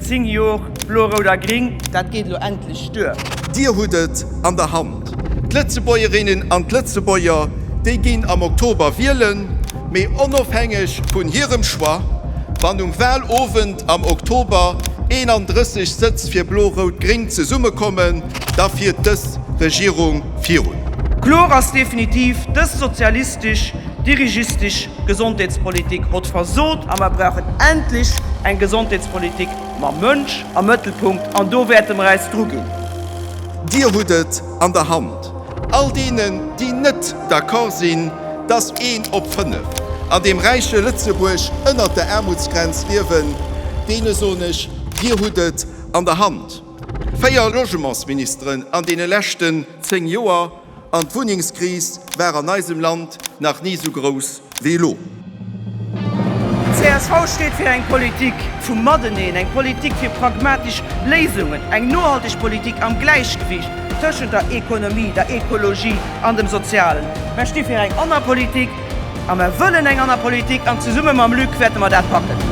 10 Jor Blo, Rout a Gring, dat geet elo endlech duer. Dir hutt et an der Hand. D'Lëtzebuergerinnen an d'Lëtzebuerger, déi ginn am Oktober wielen, mee onofhängeg vun hirem Choix, wann um Wahlowend am Oktober 31 Sëtz fir Blo-Rout-Gring zesummekommen, da fiert dës Regierung virun. Kloer ass definitiv, dës sozialistesch, dirigistesch Gesondheetspolitik hott versot a mer brauchen endlech eng Gesondheetspolitik mam Mënsch am Mëttelpunkt an do wäerte mer äis dru ginn. Dir hutt et an der Hand. All deenen, déi net d'accord sinn, dass een op 5 an deem räiche Lëtzebuerg ënnert der Aarmutsgrenz liewen, deene soen ech, Dir hutt et an der Hand. 4 Logementsministeren an deene leschten 10 Joer an d'Wunnengskris war an eisem Land nach ni esou grouss wéi elo. Csv steet fir eng Politik vum Mateneen, eng Politik fir pragmatesch Léisungen, eng nohalteg Politik am Gläichgewicht tëschent der Ekonomie, der Ekologie an dem Sozialen. Mer sti fir eng aner Politik a mer wëllen eng aner Politik an zesumme mam Luc wäerte mer dat packen.